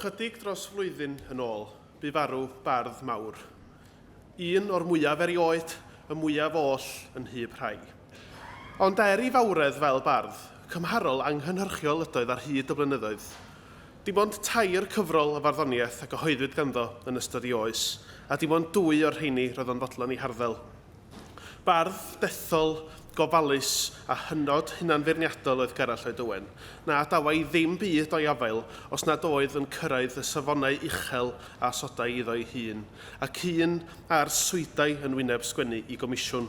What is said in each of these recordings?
Ychydig dros flwyddyn yn ôl, bu farw bardd mawr. Un o'r mwyaf erioed, y mwyaf oll yn nhyb rhai. Ond er ei fawredd fel bardd, cymharol anghynhyrchiol ydoedd ar hyd y blynyddoedd. Dim ond tair cyfrol o farddoniaeth a gyhoeddwyd ganddo yn ystod ei oes, a dim ond dwy o'r rheini roedd o'n fodlon eu harddel. Bardd dethol, gofalus a hynod hunanfeirniadol oedd Gerallt Lloyd Owen, na adawai ddim byd o'i afael os nad oedd yn cyrraedd y safonau uchel a osodai iddo'i hun, ac un a arswydai yn wyneb sgwennu i gomisiwn.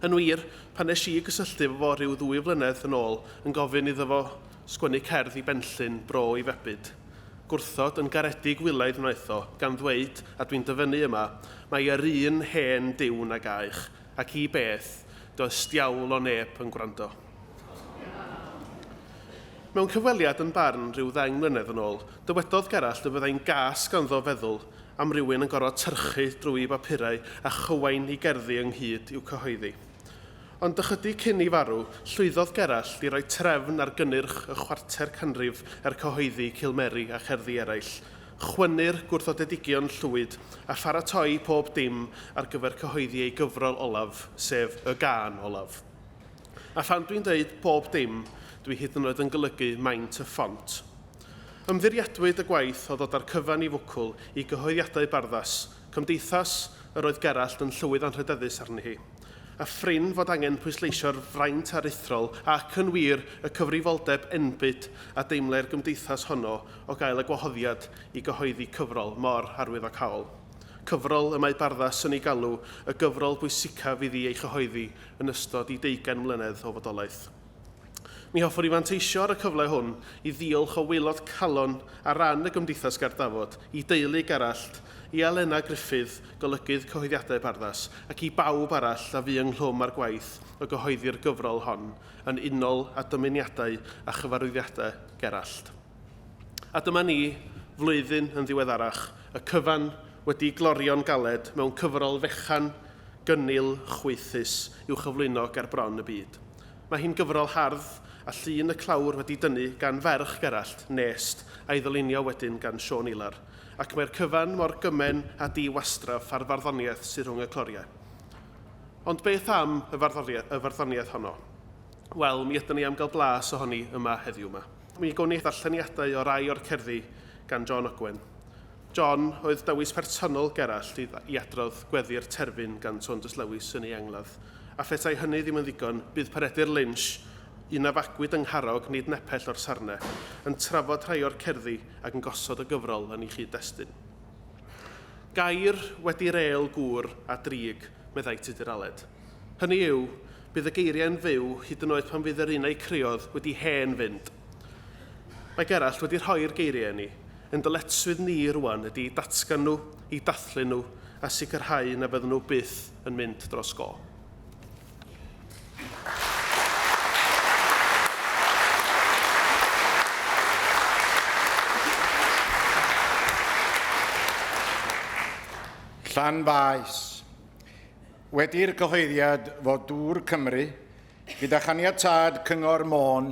Yn wir, pan nes i gysylltu efo fo rhyw ddwy flynedd yn ôl yn gofyn iddo fo sgwennu cerdd i Benllyn, bro ei febyd, Gwrthod yn garedig wylaidd wnaeth o, gan ddweud, a dwi'n dyfynnu yma, mai yr un hen diwn a gaech, ac i beth, does diawl o neb yn gwrando. Mewn cyfweliad yn Barn rhyw ddeng mlynedd yn ôl, dywedodd Gerallt y byddai'n gas ganddo feddwl am rywun yn gorfod tyrchu drwy'i bapurau a chywain ei gerddi ynghyd i'w cyhoeddi. Ond ychydig cyn ei farw, llwyddodd Gerallt i roi trefn ar gynnyrch y chwarter canrif er cyhoeddi Cilmeri a cherddi eraill, chwynnu'r gwrthodedigion llwyd, a pharatoi pob dim ar gyfer cyhoeddi ei gyfrol olaf, sef Y Gân Olaf. A phan dwi'n dweud pob dim, dwi hyd yn oed yn golygu maint y ffont. Ymddiriedwyd y gwaith o ddod â'r cyfan i fwcwl i Gyhoeddiadau Barddas, cymdeithas yr oedd Gerallt yn llywydd anrhydeddus arni hi. A phrin fod angen pwysleisio'r fraint aruthrol ac, yn wir, y cyfrifoldeb enbyd a deimlai'r gymdeithas honno o gael y gwahoddiad i gyhoeddi cyfrol mor arwyddocaol. Cyfrol y mae Barddas yn ei galw y gyfrol bwysicaf iddi ei chyhoeddi yn ystod ei deugain mlynedd o fodolaeth. Mi hoffwn i fanteisio ar y cyfle hwn i ddiolch o waelod calon ar ran y Gymdeithas Gerdd Dafod i deulu Gerallt, i Alena Gruffydd, golygydd Cyhoeddiadau Barddas, ac i bawb arall a fu ynghlwm â'r gwaith o gyhoeddi'r gyfrol hon yn unol â dymuniadau a chyfarwyddiadau Gerallt. A dyma ni, flwyddyn yn ddiweddarach, y cyfan wedi'i glorio'n galed mewn cyfrol fechan, gynnil, chwaethus i'w chyflwyno ger bron y byd. Mae hi'n gyfrol hardd, a llun y clawr wedi dynnu gan ferch Gerallt, Nest, a'i ddylunio wedyn gan Siôn Ilar. Ac mae'r cyfan mor gymen a di-wastraff â'r farddoniaeth sy rhwng y cloriau. Ond beth am y y farddoniaeth honno? Wel, mi ydan ni am gael blas ohoni yma heddiw 'ma. Mi gawn ni ddarlleniadau o rai o'r cerddi gan John Ogwen. John oedd dewis personol Gerallt i i adrodd Gweddi'r Terfyn gan Saunders Lewis yn ei angladd, a phetai hynny ddim yn ddigon, bydd Peredur Lynch, un a fagwyd yng Ngharrog nid nepell o'r Sarne, yn trafod rhai o'r cerddi ac yn gosod y gyfrol yn ei chyd-destun. Gair wedi rêl gŵr a drig, meddai Tudur Aled. Hynny yw, bydd y geiriau'n fyw hyd yn oed pan fydd yr un a'i creodd wedi hen fynd. Mae Gerallt wedi rhoi'r geiriau i ni. Ein dyletswydd ni rŵan ydy eu datgan nhw, eu dathlu nhw, a sicrhau na fyddwn nhw byth yn mynd dros go. Llan-faes. Wedi'r cyhoeddiad fod Dŵr Cymru, gyda chaniatâd Cyngor Môn,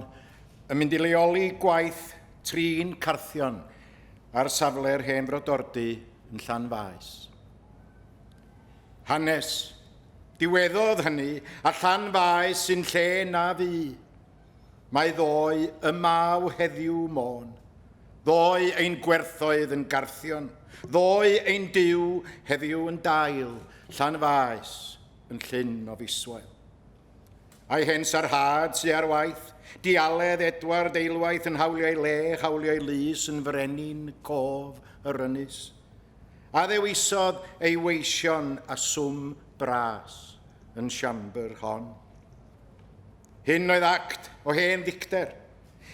yn mynd i leoli gwaith trin carthion ar safle'r hen frodordy yn Llan-faes. Hanes. Diweddodd hynny, a Llan-faes sy'n lle na fu. Mae ddoe y maw heddiw Môn. Ddoe ein gwerthoedd yn garthion. Ddoe ein Duw heddiw yn dail. Llan-faes yn llyn o fiswael. A'i hen sarhad sy ar waith, dialedd Edward eilwaith yn hawlio'i le, hawlio'i lys yn frenin cof yr ynys. A ddewisodd ei weision a swm bras yn siambr hon. Hyn oedd act o hen ddicter.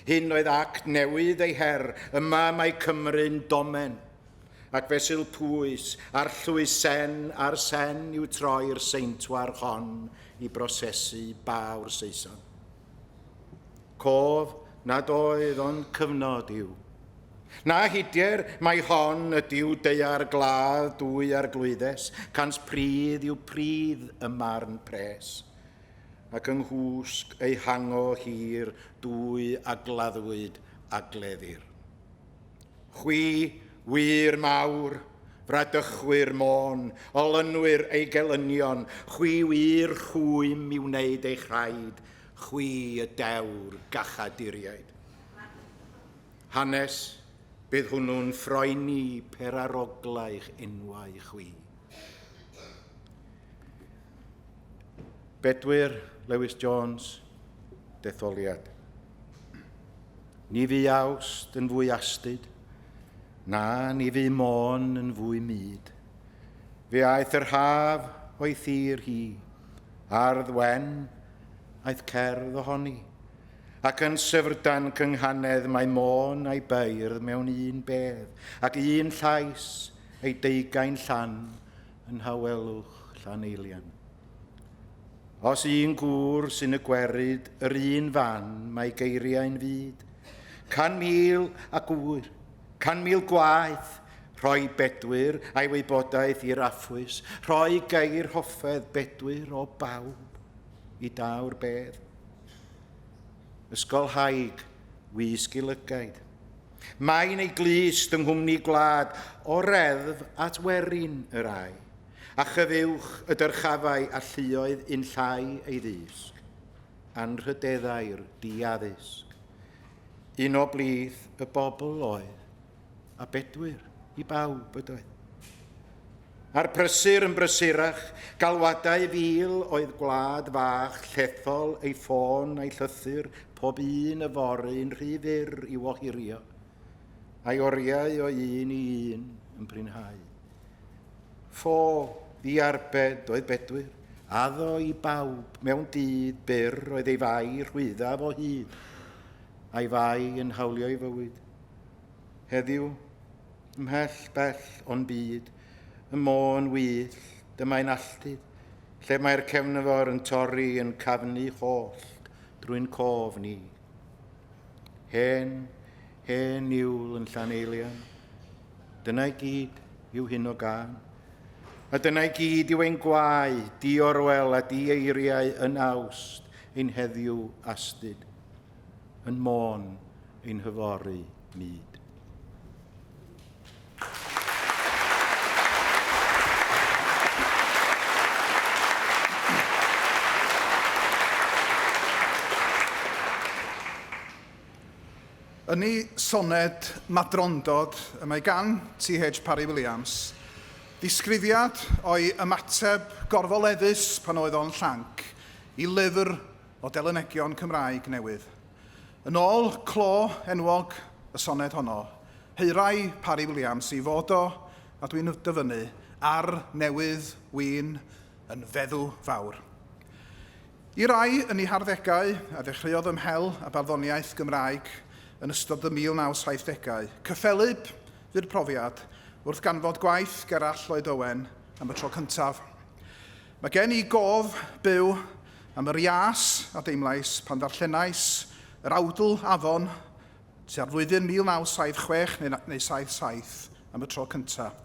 Hyn oedd act newydd ei her, yma mae Cymru'n domen. Ac fesul pwys, arllwys sen ar sen yw troi'r seintwar hon i brosesu baw'r Saeson. Cof nad oedd ond cyfnod yw. Na hidier mai hon ydyw daear gladd dwy arglwyddes, cans pridd yw pridd y marn pres, ac yng nghwsg ei hango hir dwy a gladdwyd a gleddir. Chwi, wŷr mawr, fradychwyr Môn, olynwyr ei gelynion, chwi wŷr rhwym i wneud eich rhaid, chwi y dewr gachaduriaid. Hanes, bydd hwnnw'n ffroeni peraroglau'ch enwau chwi. Bedwyr, Lewis Jones, detholiad. Ni fu Awst yn fwy astud, na, ni fu Môn yn fwy mud. Fe aeth yr haf o'i thir hi, ardd wen aeth cerdd ohoni, ac yn syfrdan cynghanedd mae Môn a'i beirdd mewn un bedd, ac un llais ei deugain llan yn nhawelwch Llaneilian. Os un gŵr sy'n y gweryd yr un fan mae geiriau'n fyd, 100,000 a gŵyr, 100,000 gwaith, rhoi bedwyr a'i wybodaeth i'r affwys, rhoi geir hoffedd bedwyr o bawb i daw'r bedd. Ysgolhaig wisg i lygaid. Mae'n ei glust yng nghwmni gwlad o reddf at werin yr ai. A chyfuwch y dyrchafau a lluoedd un llai ei ddysg, anrhydeddau'r diaddysg. Un o blith y bobl oedd, a bedwyr i bawb ydoedd. A'r prysur yn brysurach, galwadau fil oedd gwlad fach llethol ei ffôn a'i llythyr pob un yfory'n rhy fyr i'w ohirio, a'i oriau o un i un yn prinhau. Ffo ddiarbed oedd Bedwyr, addo i bawb mewn dydd byr oedd ei fai rhwyddaf o hyd, a'i fai yn hawlio'i fywyd. Heddiw, ymhell bell o'n byd, y Môn wyllt, dyma'n alltud, lle mae'r cefnfor yn torri yn cafnu hollt drwy'n cof ni. Hen, hen niwl yn Llaneilian. Dyna i gyd yw hyn o gân. A dyna i gyd yw ein gwae, di-orwel a di-eiriau yn Awst ein heddiw astud, yn Môn ein hyfory mud. Yn ei soned Madrondod y mae gan TH Parry Williams ddisgrifiad o'i ymateb gorfoleddus pan oedd o'n llanc i lyfr o delynegion Cymraeg newydd. Yn ôl clo enwog y soned honno, haerai Parry Williams i fod o, a dwi'n dyfynnu, ar newydd win yn feddw fawr. I rai yn eu harddegau a ddechreuodd ymhel â barddoniaeth Gymraeg yn ystod y 1970au, cyffelyb fu'r profiad wrth ganfod gwaith Gerallt Lloyd Owen am y tro cyntaf. Mae gen i gof byw am yr ias a deimlais pan ddarllenais yr awdl Afon tua'r flwyddyn 1976 neu, neu 77 am y tro cyntaf.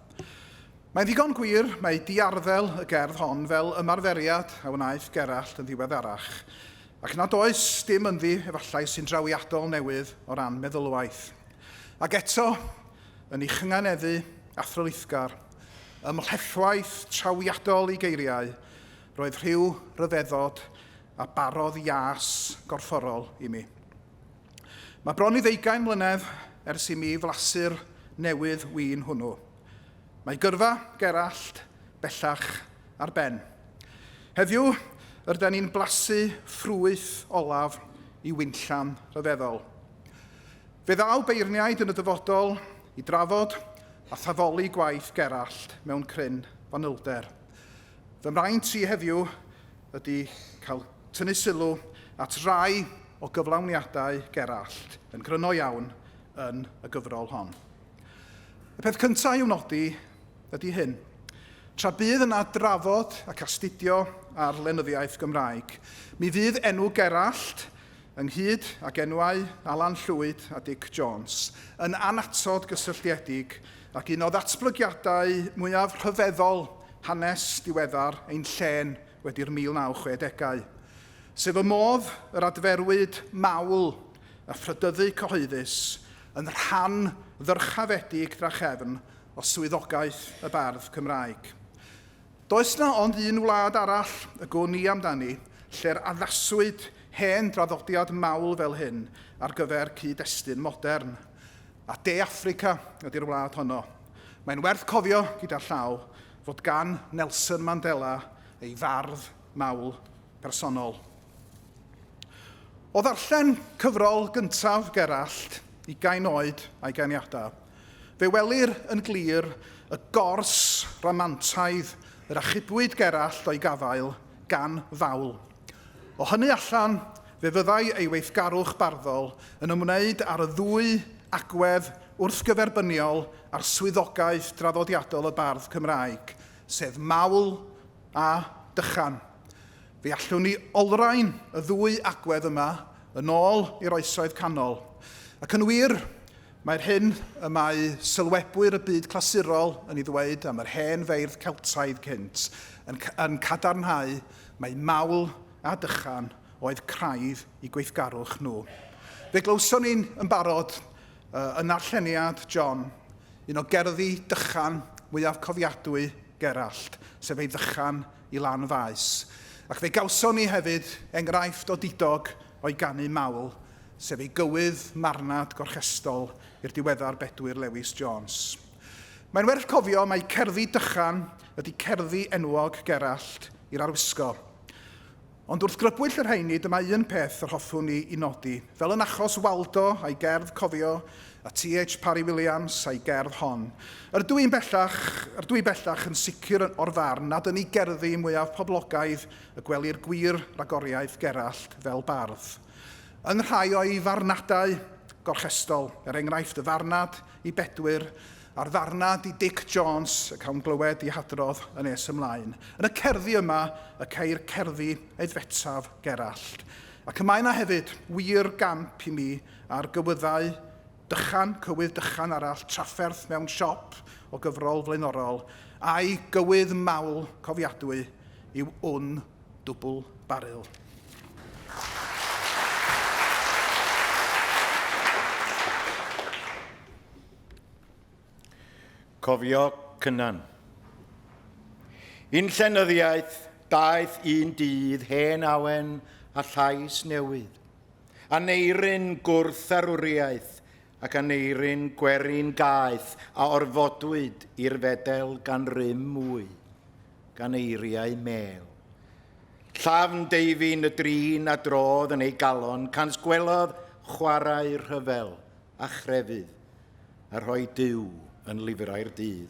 Mae'n ddigon gwir mae diarddel y gerdd hon fel ymarferiad a wnaeth Gerallt yn ddiweddarach, ac nad oes dim ynddi efallai sy'n drawiadol newydd o ran meddylwaith. Ac eto, yn ei chynganeddu athrylithgar, ymhlethwaith trawiadol ei geiriau, roedd rhyw ryfeddod a barodd ias gorfforol i mi. Mae bron i ddeugain mlynedd ers i mi flasu'r newydd win hwnnw. Mae gyrfa Gerallt bellach ar ben. Heddiw, rydan ni'n blasu ffrwyth olaf i winllan rhyfeddol. Fe ddaw beirniaid yn y dyfodol i drafod a thafoli gwaith Gerallt mewn cryn fanylder. Fy mraint i heddiw ydy cael tynnu sylw at rai o gyflawniadau Gerallt yn gryno iawn yn y gyfrol hon. Y peth cyntaf i'w nodi ydy hyn. Tra bydd yna drafod ac astudio ar lenyddiaeth Gymraeg, mi fydd enw Gerallt ynghyd ag enwau Alan Llwyd a Dic Jones, yn annatod gysylltiedig ag un o ddatblygiadau mwyaf rhyfeddol hanes diweddar ein llên wedi'r 1960au, sef y modd yr adferwyd mawl a phrydyddu cyhoeddus yn rhan ddyrchafedig drachefn o swyddogaeth y bardd Cymraeg. Does 'na ond un wlad arall y gwn i amdani lle'r addaswyd hen draddodiad mawl fel hyn ar gyfer cyd-destun modern, a De Affrica ydy'r wlad honno. Mae'n werth cofio, gyda llaw, fod gan Nelson Mandela ei fardd mawl personol. O ddarllen cyfrol gyntaf Gerallt, Ugain Oed a'i Ganiadau, fe welir yn glir y gors ramantaidd yr achubwyd Gerallt o'i gafael gan fawl. O hynny allan, fe fyddai ei weithgarwch barddol yn ymwneud â'r ddwy agwedd wrthgyferbyniol ar swyddogaeth draddodiadol y bardd Cymraeg, sef mawl a dychan. Fe allwn ni olrhain y ddwy agwedd yma yn ôl i'r Oesoedd Canol. Ac yn wir, mae'r hyn y mae sylwebwyr y byd clasurol yn ei ddweud am yr hen feirdd Celtaidd cynt yn, yn cadarnhau mai mawl a dychan oedd craidd i gweithgarwch nhw. Fe glywson ni'n yn barod yn narlleniad John, un o gerddi dychan mwyaf cofiadwy Gerallt, sef ei ddychan i lan faes. Ac fe gawson ni hefyd enghraifft odidog o'i ganu mawl, sef ei gywydd marwnad gorchestol i'r diweddar Bedwyr Lewis Jones. Mae'n werth cofio mai cerddi dychan ydy cerddi enwog Gerallt i'r arwisgo. Ond wrth grybwyll y rheini, dyma un peth yr hoffwn i i nodi. Fel yn achos Waldo a'i gerdd Cofio, a TH Parry Williams a'i gerdd Hon. Yr ydw i'n bellach, yr ydw i bellach yn sicr o'r farn nad yn ei gerddi mwyaf poblogaidd y gwelir gwir ragoriaeth Gerallt fel bardd. Yn rhai o'i farnadau gorchestol, er enghraifft y farnad i Bedwyr, a'r ddarnad i Dic Jones y cawn glywed i hadrodd yn nes ymlaen. Yn y cerddi yma y ceir cerddi aeddfetaf Gerallt. Ac y mae yna hefyd wir gamp i mi ar gywyddau dychan, cywydd dychan arall, trafferth mewn siop o gyfrol flaenorol, a'i gywydd mawl cofiadwy yw wn dwbl baril. Cofio Cynan. Un llenyddiaeth daeth un dydd hen awen a llais newydd. Aneirin gwrth-arwriaeth ac aneirin gwerin gaeth a orfodwyd i'r fedel gan rym mwy, gan eiriau mêl. Llafn deifin y drin a drodd yn ei galon, cans gwelodd chwarae rhyfel a chrefydd, a rhoi Duw yn lifrau'r dydd.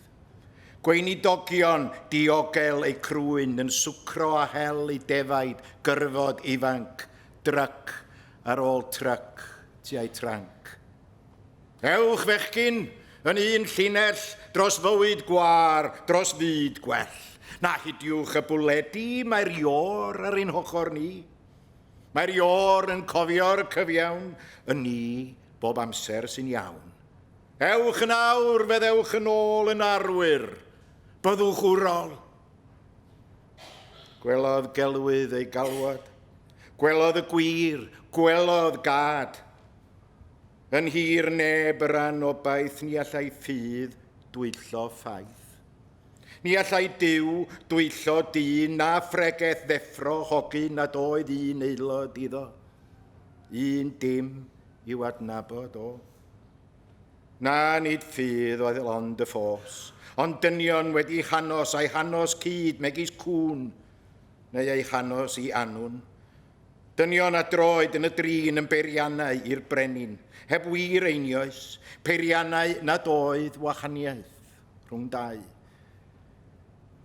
Gweinidogion diogel eu crwyn yn swcro a hel eu defaid gyrfod ifanc, dryc ar ôl tryc tua'u tranc. Ewch, fechgyn, yn un llinell dros fywyd gwâr, dros fyd gwell. Na hidiwch y bwledi, mae'r iôr ar ein hochr ni. Mae'r Iôr yn cofio'r cyfiawn, y ni bob amser sy'n iawn. Ewch yn awr, fe ddewch yn ôl yn arwyr. Byddwch wrol. Gwelodd gelwydd ei galwad. Gwelodd y gwir, gwelodd gad. Yn hir neb yr anobaith ni allai ffydd dwyllo ffaith. Ni allai Duw dwyllo dyn na phregeth ddeffro hogyn nad oedd un aelod iddo. Un dim i'w adnabod o. Na, nid ffydd oedd ond y ffos, ond dynion wedi hanos a'i hanos cyd megis cŵn, neu ei hanos i annwn. Dynion a droed yn y drin yn beiriannau i'r brenin, heb wir einioes, peiriannau nad oedd wahaniaeth rhwng dau.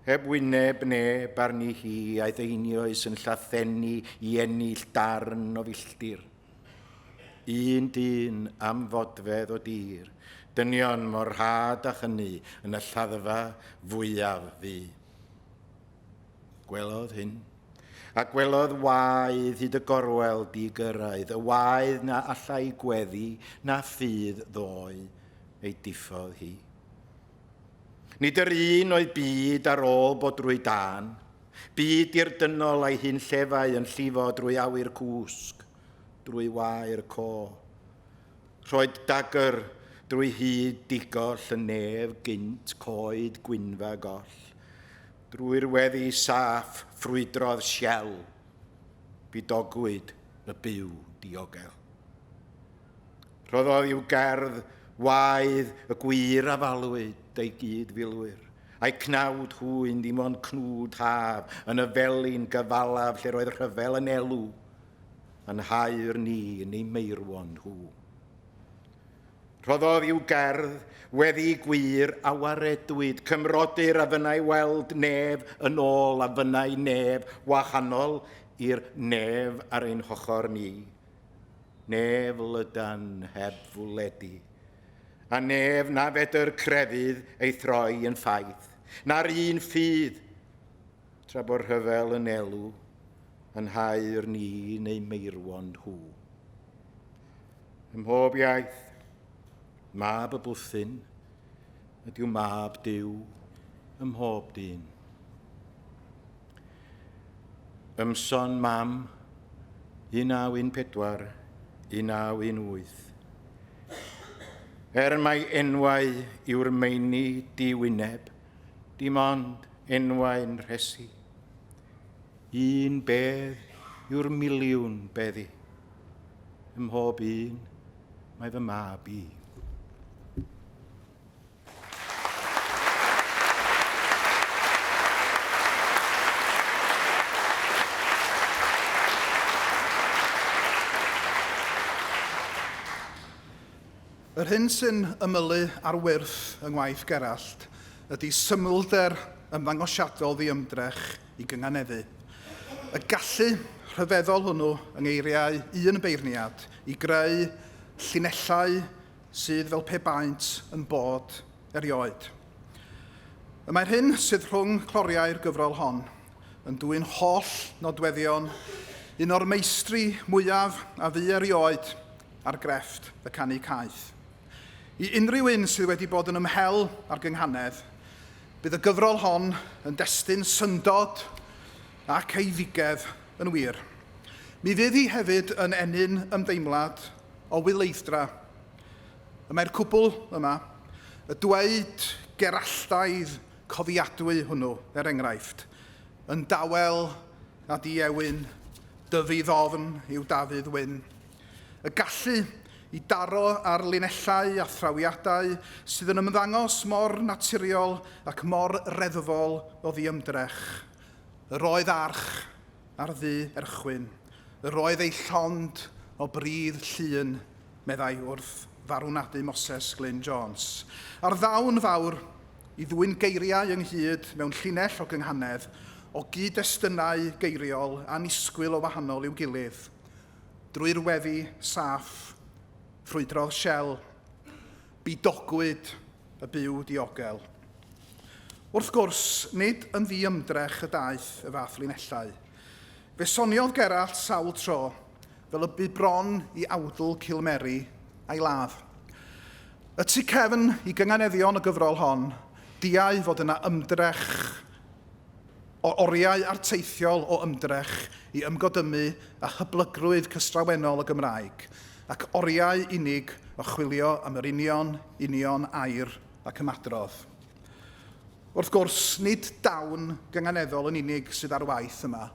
Heb wyneb neb arni hi aeth einioes yn llathennu i ennill darn o filltir. Un dyn am fodfedd o dir, dynion mor rhad â hynny yn y lladdfa fwyaf fu. Gwelodd hyn, a gwelodd waedd hyd y gorwel di-gyrraedd, y waedd na allai gweddi na ffydd ddoe ei diffodd hi. Nid yr un oedd byd ar ôl bod drwy dân, byd i'r dynol a'i hunllefau yn llifo drwy awyr cwsg, drwy wair co. Rhoed dagr, drwy hyd digoll y nef gynt coed gwynfa goll. Drwy'r weddi saff ffrwydrodd siel, bidogwyd y byw diogel. Rhoddodd i'w gerdd waedd y gwir a falwyd ei gyd-filwyr, a'i cnawd hwy'n ddim ond cnwd haf yn y felin gyfalaf lle roedd rhyfel yn elw, yn haur ni yn ei meirwon nhw. Rhoddodd i'w gerdd weddi gwir a waredwyd cymrodyr a fynnai weld nef yn ôl a fynnai nef wahanol i'r nef ar ein hochr ni. Nef lydan heb fwledi, a nef na fedr crefydd ei throi yn ffaith, na'r un ffydd, tra bod rhyfel yn elw yn haur ni neu meirwon nhw. Ym mhob iaith, mab y bwthyn ydyw mab Duw ym mhob dyn. Ymson mam 1914, 1918. Er mai enwau yw'r meini di-wyneb, dim ond enwau'n rhesi. Un bedd yw'r miliwn beddi. Ym mhob un mae fy mab i. Yr hyn sy'n ymylu ar wyrth yng ngwaith Gerallt ydy symlder ymddangosiadol ddiymdrech i gynganeddu. Y gallu rhyfeddol hwnnw, yng ngeiriau un beirniad, i greu llinellau sydd fel pe baent yn bod erioed. Y mae'r hyn sydd rhwng cloriau'r gyfrol hon yn dwyn holl nodweddion un o'r meistri mwyaf a fu erioed ar grefft y canu caeth. I unrhyw un sydd wedi bod yn ymhel â'r gynghanedd, bydd y gyfrol hon yn destun syndod ac eiddigedd yn wir. Mi fydd hi hefyd yn ennyn ymdeimlad o wyleidd-dra. Y mae'r cwbl yma, y dweud Geralltaidd cofiadwy hwnnw, er enghraifft, yn dawel a di-ewyn, dyfu ddofn yw Dafydd Wyn. Y gallu i daro ar linellau a thrawiadau sydd yn ymddangos mor naturiol ac mor reddfol o ddiymdrech. Yr oedd arch ar ddu erchwyn. Yr oedd ei llond o bridd llun, meddai wrth farwnadu Moses Glyn Jones. A'r ddawn fawr i ddwyn geiriau ynghyd mewn llinell o gynghanedd, o gyd-destunau geiriol annisgwyl o wahanol i'w gilydd. Drwy'r weddi saff, ffrwydrodd Shell, bidogwyd y byw diogel. Wrth gwrs, nid yn ddiymdrech y daeth y fath linellau. Fe soniodd Gerallt sawl tro, fel y bu bron i awdl Cilmeri a'i ladd. Y tu cefn i gynganeddion y gyfrol hon, diau fod yna ymdrech o oriau arteithiol o ymdrech i ymgodymu â hyblygrwydd cystrawennol y Gymraeg, ac oriau unig o chwilio am yr union, union air ac ymadrodd. Wrth gwrs, nid dawn gynganeddol yn unig sydd ar waith yma,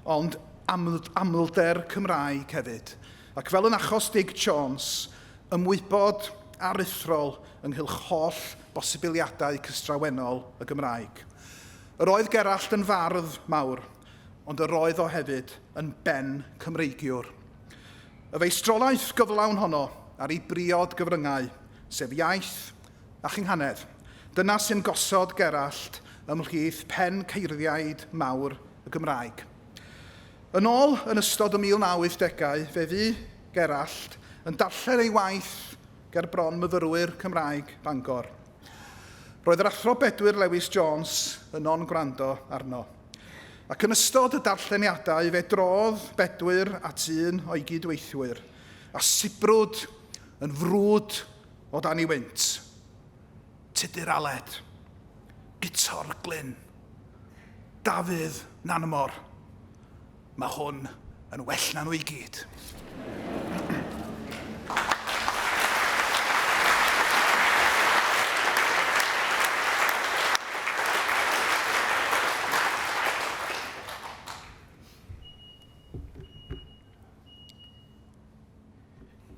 ond amlder Cymraeg hefyd, ac fel yn achos Dic Jones, ymwybod aruthrol ynghylch holl bosibiliadau cystrawennol y Gymraeg. Yr oedd Gerallt yn fardd mawr, ond yr oedd o hefyd yn ben Cymreigiwr. Y feistrolaeth gyflawn honno ar ei briod gyfryngau, sef iaith a chynghanedd. Dyna sy'n gosod Gerallt ymhlith pen ceirdiaid mawr y Gymraeg. Yn ôl yn ystod y 1980au, fe fu Gerallt yn darllen ei waith ger bron myfyrwyr Cymraeg Bangor. Roedd yr Athro Bedwyr Lewis Jones yno'n gwrando arno. Ac yn ystod y darlleniadau fe drodd Bedwyr at un o'i gydweithwyr, a sibrwd yn frwd o dan ei wynt. Tudur Aled. Guto'r Glyn. Dafydd Nanmor. Mae hwn yn well na nhw i gyd.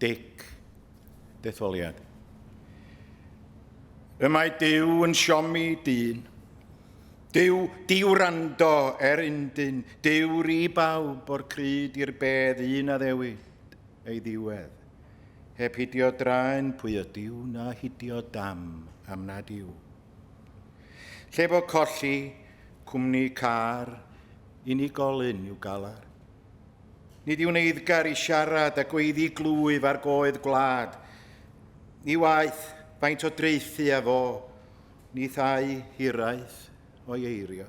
Dic, detholiad. Y mae Duw yn siomi dyn. Duw di-wrando er undyn, Duw ri bawb o'r cryd i'r bedd un addewid ei ddiwedd. Heb hidio draen pwy ydyw na hidio dam am nad yw. Lle bo colli cwmni car unigolyn i'w galar. Nid yw'n eiddgar i siarad a gweiddi glwyf ar goed gwlad. Ni waeth faint o draethu a fo, ni thai hiraeth o'i eirio.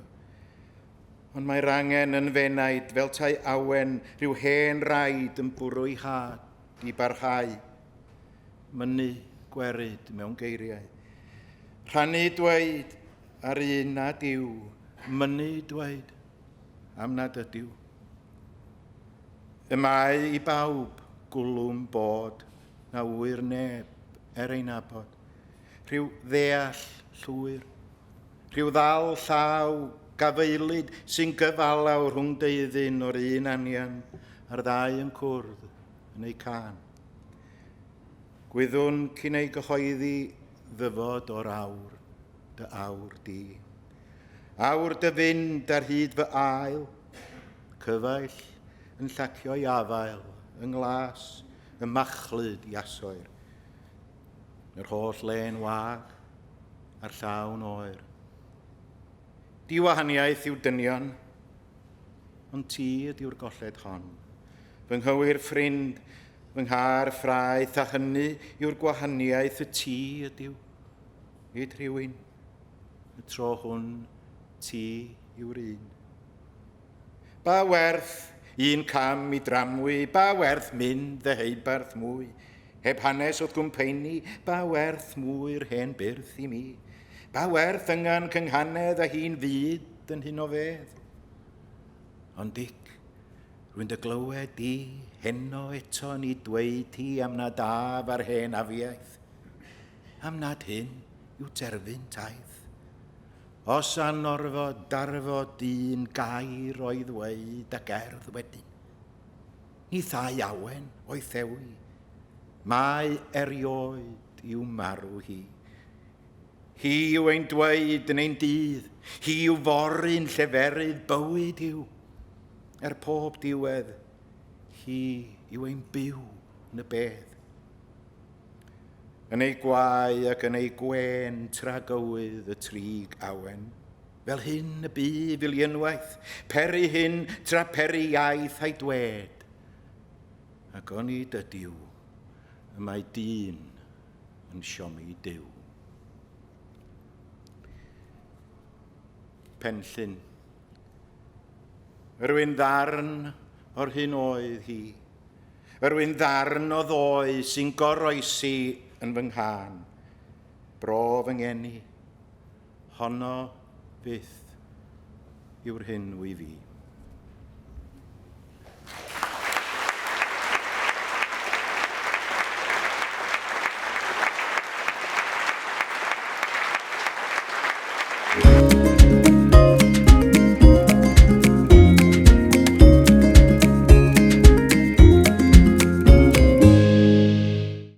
Ond mae'r angen yn fenaid fel tai awen rhyw hen raid yn bwrw'i had i barhau. Mynnu gweryd mewn geiriau. Rhannu dweud ar un nad yw, mynnu dweud am nad ydyw. Y mae i bawb gwlwm bod na ŵyr neb er ei nabod. Rhyw ddeall llwyr, rhyw ddal llaw gafaelyd sy'n gyfalaw rhwng deuddyn o'r un anian a'r ddau yn cwrdd yn eu cân. Gwyddwn cyn ei gyhoeddi ddyfod o'r awr, dy awr di. Awr dy fynd ar hyd fy ael, cyfaill yn llacio'i afael yng nglas y machlud iasoer. Yr holl le'n wag a'r llawn oer. Diwahaniaeth yw dynion, ond ti ydyw'r golled hon. Fy nghywir ffrind, fy nghar ffraeth, a hynny yw'r gwahaniaeth y ti ydyw. Nid rhywun. Y tro hwn, ti yw'r un. Ba werth un cam i dramwy, ba werth mynd ddeheubarth mwy? Heb hanes wrth gwmpeini, ba werth mwy'r hen byrth i mi? Ba werth yngan cynghanedd a hi'n fyd yn hyn o fedd? Ond Dic, rwy'n dy glywed di heno eto ni dweud ti am nad af ar hen afiaith. Am nad hyn yw terfyn taith. Os anorfod darfod dyn gair o'i ddweud a gerdd wedyn. Ni thai awen o'i thewi, mae erioed i'w marw hi. Hi yw ein dweud yn ein dydd, hi yw fory'n lleferydd bywyd yw. Er pob diwedd, hi yw ein byw yn y bedd. Yn ei gwae ac yn ei gwên tragywydd y trig awen. Fel hyn y bu filiynwaith, peri hyn tra peri iaith a'i dwed. Ac onid ydyw y mae dyn yn siomi Duw. Penllyn. Yr yw'n ddarn o'r hyn oedd hi. Yr wy'n ddarn o ddoe sy'n goroesi yn fy nghân. Bro fy ngeni, honno fyth yw'r hyn wy fi.